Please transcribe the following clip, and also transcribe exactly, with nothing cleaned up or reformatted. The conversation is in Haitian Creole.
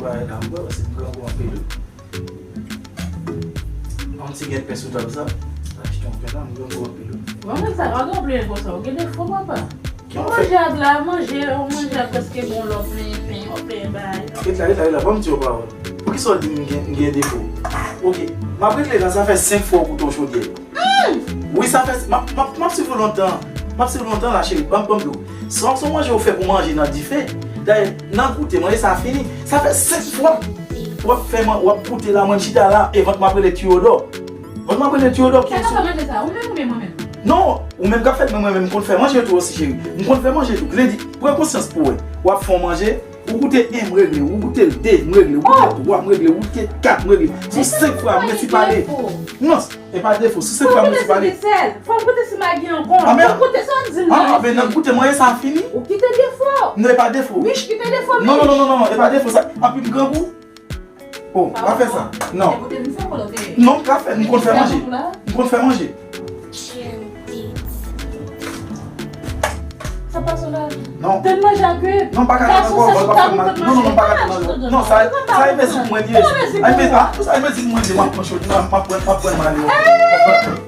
Bagay la, m wè se m grangou anpil wi. Yon ti gen pen sou tab sa. Achte yon pen la, m grangou anpil wi. Bon, men sa pa gen plen konsa, ou gen defo papa. Ou manje a la, manje, ou manje a prèske bon lòt men pen, yon pen bay. Ret la, ret la, ret la, ban m di yon pawòl. Poukisa w di m gen, m gen defo? Ok, m ap regle la, sa fè senk fwa w koute yon chodyè. Wi, sa fè, m ap, m ap, m ap swiv ou lontan. M ap swiv ou lontan la, cheri. Ban m, ban m di w. Se yon, se yon manje ou fè pou manje nan dife. Dayè, nan goute, manje sa fini. Sa fè senk fwa. W ap fè man, w ap goute la, mwen m chita la, e vant mwen ap rele Tiyodò. Vant mwen ap rele Tiyodò ki sou. Sa ka fè manje sa? Ou menm oubyen mwen menm? Non, ou menm k ap fè l, men mwen menm m konn fè manje tou osi, cheri. M konn fè manje tou. Vle di, pran konsyans pou wè. W ap fè yon manje, ou goute en, m regle, ou goute de, m regle, ou goute twa, m regle, ou goute kat, m regle. Sou senk fwa, m resi pale. Non, e pa defo, sou senk fwa, m resi pale. Fò m goute si Magi ankò. Fò m goute sa w di m nan. Ah, men nan goute, manje sa fini. Ou kite defo. Non, e pa defo. Mich kite defo, Mich. Non, non, non, non, non, e pa defo, sa. Anpi m grangou. Oh, pa fè sa. Non. Non, m ka fè, m konn fè manje. M konn fè manje. Sa pa sou la. Non. Tèt manje a kwit. Non, pa ka tann ankò, pa fè mal. Non, non, non, pa ka tann ankò. Non, sa, sa enbesil mwen li ye. Enbesil, ah, sa enbesil mwen li ye, m ap pran chot, m ap pran, m ap pran mal yo.